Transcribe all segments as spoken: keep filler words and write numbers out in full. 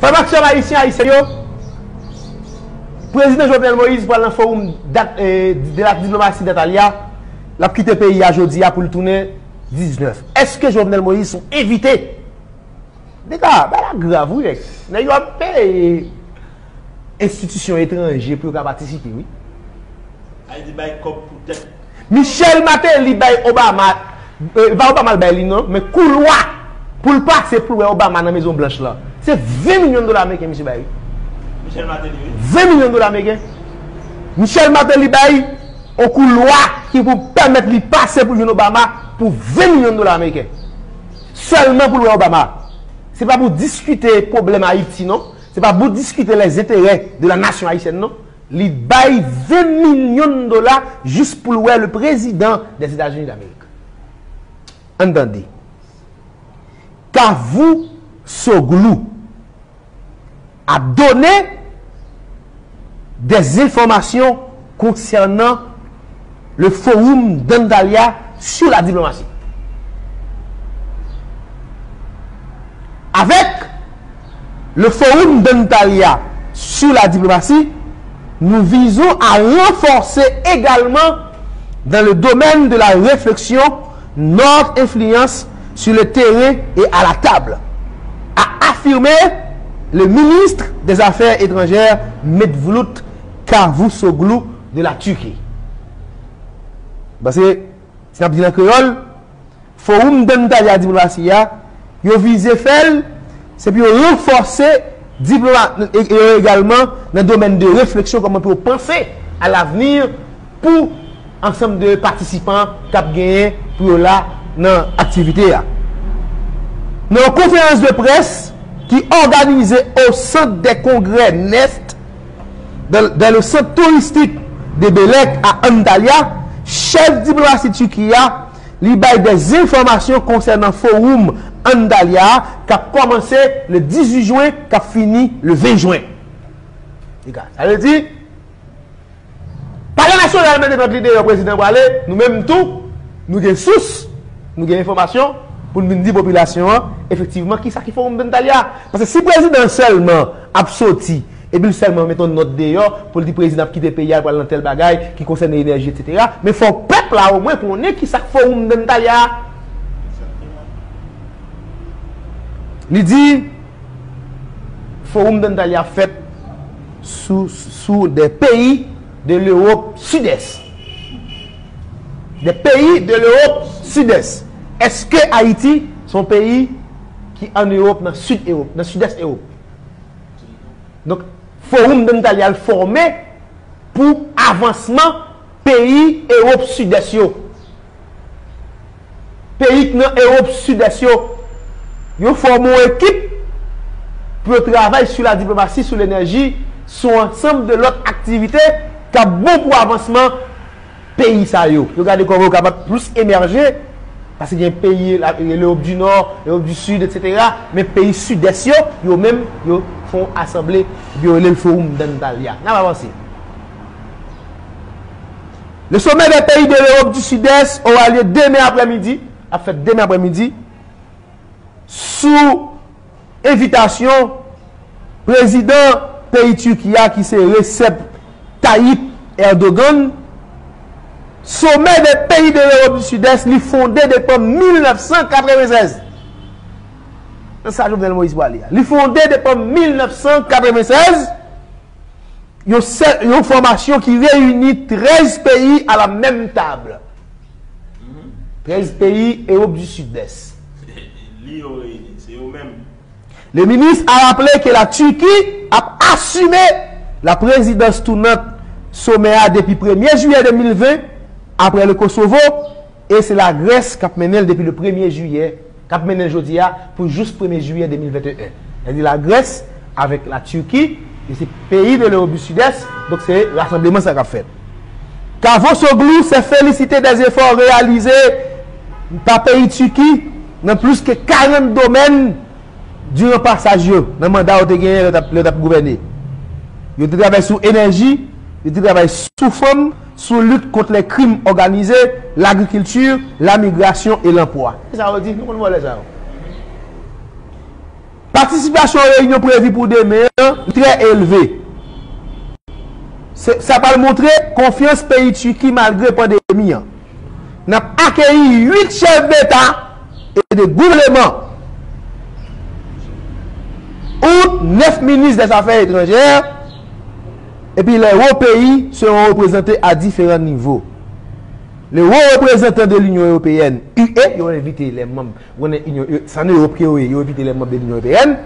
Frè m ak sè m ayisyen, ayisyèn yo, Prezidan Jovenel Moïse pral nan Forum dat, eh, de la Diplomatie d'Antalya. L ap kite peyi a jodi a pou l tounen diznèf. Èske Jovenel Moïse se yon envite? Nèg la, bagay la grav, wi, nèg. Nèg yo ap peye enstitisyon etranje pou yo ka patisipe, wi. Ayiti bay kòb pou tèt. Michel Martelly bay Obama, eh, pa Obama l bay li non, men koulwa pou l pase pou l wè Obama nan Mezon Blanch lan. Se ven milyon dola ameriken misye bay, wi. Michel Martelly, wi. Ven milyon dola ameriken. Michel Martelly bay yon koulwa ki pou pèmèt li pase pou l jwenn Obama pou ven milyon dola ameriken. Sèlman pou l wè Obama. Se pa pou diskite pwoblèm Ayiti, non. Se pa pou diskite les intérêts de la nation haïtienne, non. Li bay ven milyon dola jis pou l wè le président des États-Unis d'Amérique. Ann tande. Cavusoglu a donné des informations concernant le Forum d'Antalya sur la diplomatie. Avec le Forum d'Antalya sur la diplomatie, nous visons à renforcer également dans le domaine de la réflexion notre influence sur le terrain et à la table, a affirmé le ministre des Affaires étrangères, Mevlut Cavusoglu de la Turquie. Paske, si n ap di l an kreyòl, Forum d'Antalya diplomasi a, yo vize fè l, se pou yo ranfòse diploma yo egalman nan domèn de refleksyon, kòman pou yo panse à l'avenir pou ansanm de patisipan k ap genyen pou yo la nan aktivite a. Nan yon konferans de près ki òganize au centre des congrès Nest, dans, dans le centre touristique de Belek à Antalya, chèf diplomasi Tiki a, li bay des informations concernant Forum Antalya a, k ap kòmanse le dizuit jen, k ap fini le ven jen. Sa vle di, Palè Nasyonal mete nòt li deyò, prezidan prale, nou menm tou, nou gen sous, nou gen enfòmasyon pou n vin di popilasyon an, efektivman, kisa ki Forum Antalya. Paske si prezidan sèlman ap soti, epi l sèlman mete yon nòt deyò pou l di prezidan ap kite peyi a, l pral nan tèl bagay ki konsène enèji, etsetera. Men fò pèp la omwen konnen kisa k Forum Antalya. Li di, Forum Antalya fèt sou, sou des pays de l'Europe Sud-Est. Des pays de l'Europe Sud-Est. Èske Ayiti se yon peyi ki ann Ewòp, nan Sid Ewòp, nan Sidès Ewòp? Donk, Forum Antalya l fòme pou avansman peyi Ewòp Sidès yo. Peyi k nan Ewòp Sidès yo, yo fòme yon ekip pou yo travay sou la diplomasi, sou lenèji, sou ansanm de lòt aktivite k ap bon pou avansman peyi sa yo. Yo gade kòman yo kapab plis emèje, paske gen peyi la, Ewòp di Nò, Ewòp di Sid, etsetera. Men peyi Sidès yo, yo menm, yo fè yon asanble, epi yo rele l Forum d'Antalya. N ap avanse. Le sommet des pays de l'Europe du Sud-Est aura lieu demain après-midi, ap fèt demen aprèmidi, sou envitasyon prezidan peyi Tiki a, ki se Recep Tayyip Erdogan. Sommet des pays de l'Europe du Sud-Est, li fonde depi mil nèf san katrevennsèz. Nan sa Jovenel Moïse pwale a. Li fonde depi mil nèf san katrevennsèz. Yon sèl, yon fòmasyon ki reyini trèz peyi à la même table. Trèz peyi Ewòp di Sidès. Li yo reyini, se yo menm. Le ministre a rappelé que la Turquie ap asime la prezidans tounant somè a depi premye jiyè de mil ven, apre le Kosovo, e se Lagrès k ap mennen l depi le premye jiyè, k ap mennen l jodi a pou jous premye jiyè de mil venteyen. Sa di Lagrès avèk la Tiki, e se peyi de l'Europe du Sud-Est, donk se rasanbleman sa k ap fèt. Cavusoglu s'est félicité des efforts réalisés pa peyi Tiki nan plis ke karant domèn diran pasaj yo nan manda yo te genyen lè yo t ap, lè yo t ap gouvène. Yo te travay sou enèji, yo te travay sou fanm, sou lit kont lè krim òganize, lagrikilti, lamigrasyon e lanplwa. Se sa yo di, nou konn vòlè sa yo. Patisipasyon reyinyon previ pou demen an trè elve. Se, sa pral montre konfyans peyi Tiki malgre pandemi an. N ap akeyi uit chèf deta e de gouvènman, out nèf minis dèzafè etranjè, epi lè wo peyi seront reprezante a diferan nivo. Le wo reprezantan de l'Union Européenne, U E, yo envite lè manm Ou konnen Inyon, yo, se ann Ewòp ke yo ye, yo envite lè manm de l'Union Européenne.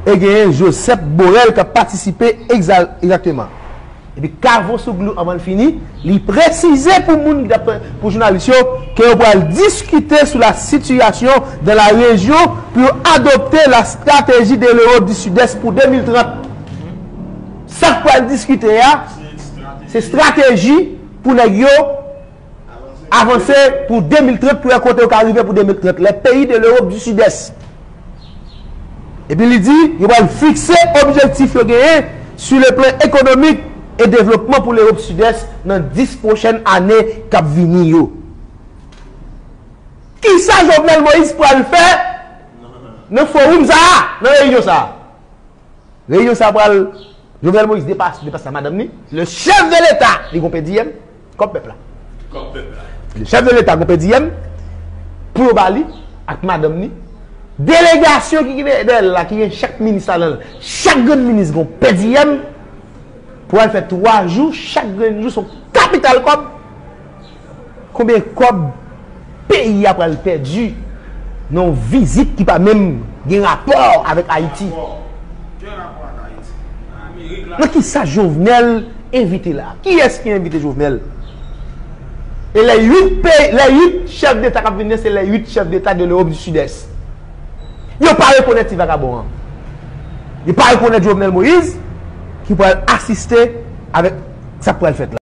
E genyen Josep Borrell k ap patisipe egza-, egzakteman. Epi Cavusoglu, anvan l fini, li presize pou moun ki t ap, pou jounalis yo, ke yo pral diskite sou la situation dans la région pou yo adopte la stratégie de l'Europe du Sud-Est pou de mil trant. Sa k pral diskite a, se estrateji pou nèg yo avanse pou de mil trant, pou wè kote yo ka rive pou de mil trant, les pays de l'Europe du Sud-Est. Epi li di, yo pral fikse objektif yo genyen sur le plan économique et développement pou l'Europe Sud-Est nan dis pwochèn ane k ap vini yo. Kisa Jovenel Moïse pral fè nan forum sa a, nan reyinyon sa a? Reyinyon sa pral, Jovenel Moïse depas, depas la madanm ni, le chef de l'État, li gon pèdiyèm, kòb pèp la. Kòb pèp la. Le chef de l'État gon pèdiyèm pou yo ba li ak madanm ni. Delegasyon ki, ki dèyè l la, ki gen chak minis ladan l, chak grenn minis gon pèdiyèm pou al fè twa jou, chak grenn jou se yon kapital kòb. Konbyen kòb peyi a pral pèdi nan yon vizit ki pa menm gen rapò avèk Ayiti? Nan kisa Jovenel envite la? Kiyès ki envite Jovenel? E lè uit peyi, lè uit chèf deta k ap vini an, se lè uit chèf deta de l'Europe du Sud-Est. Yo pa rekonèt ti vagabon an. Yo pa rekonèt Jovenel Moïse ki pral asiste avèk sa k pral fèt la.